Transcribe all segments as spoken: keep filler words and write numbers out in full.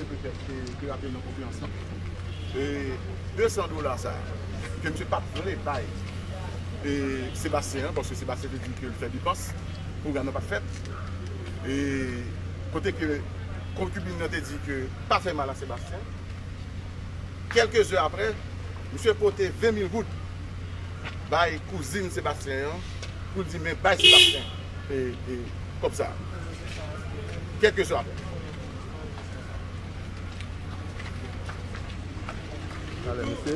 Petèt ke, ke rape nan konferans lan. E de san dola sa a, ke misye pa t vle bay e Sebastien an, paske Sebastien te di ke l fè depans, pwogram nan pa t fèt. E kote ke konkibin nan te di ke pa fè mal a Sebastien. Kèlke zè apre, misye pote ven mil goud bay kouzin Sebastien an pou l di, men bay Sebastien e, e kòb sa a. Kèlke zè apre. Talè, mesye.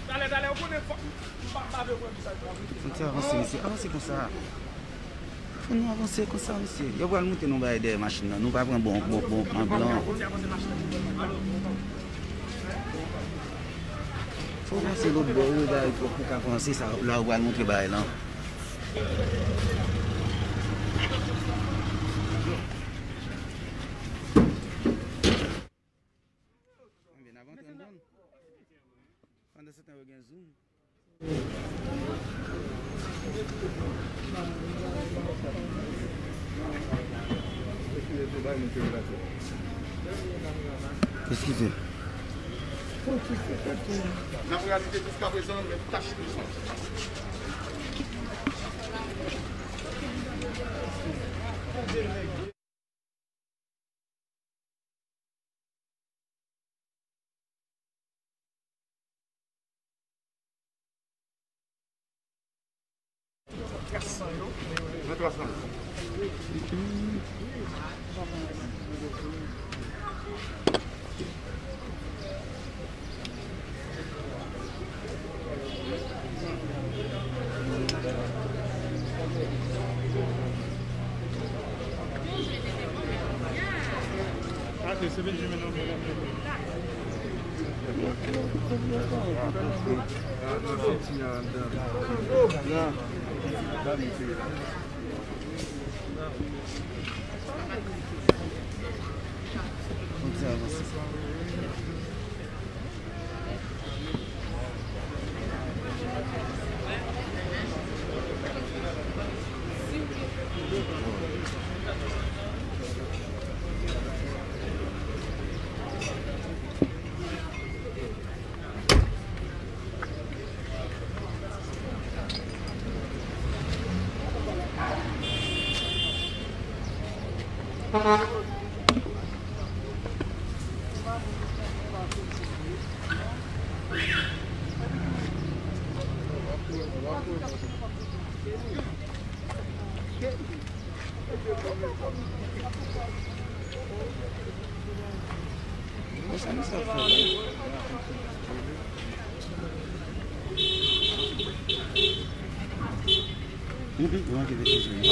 Talè, talè, ou konnen fòk m pa, m pa vle pran mesaj la. Fò n ti avanse, mesye. Avanse konsa. Fò nou avanse konsa, mesye. Yo pral moute nou bagay dèyè machin nan. Nou pa pran bon, bon, bon, an blan. Fò w pase lòt bò, wi, bagay twòp pou ka avanse sa, la ou pral montre bagay lan. Ebyen, n ap antre anndan. Pandan se tan, yo gen zoom. Eskize. N ap reyalize jiskaprezan, men tach plis.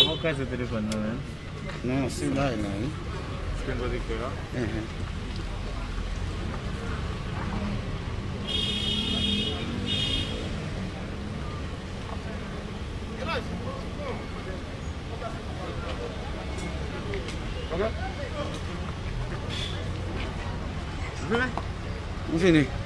Avan w kraze telefòn nan, men. Non, se la, la, wi. Screen protector la? Enhen. Ok. Ou fini? M fini.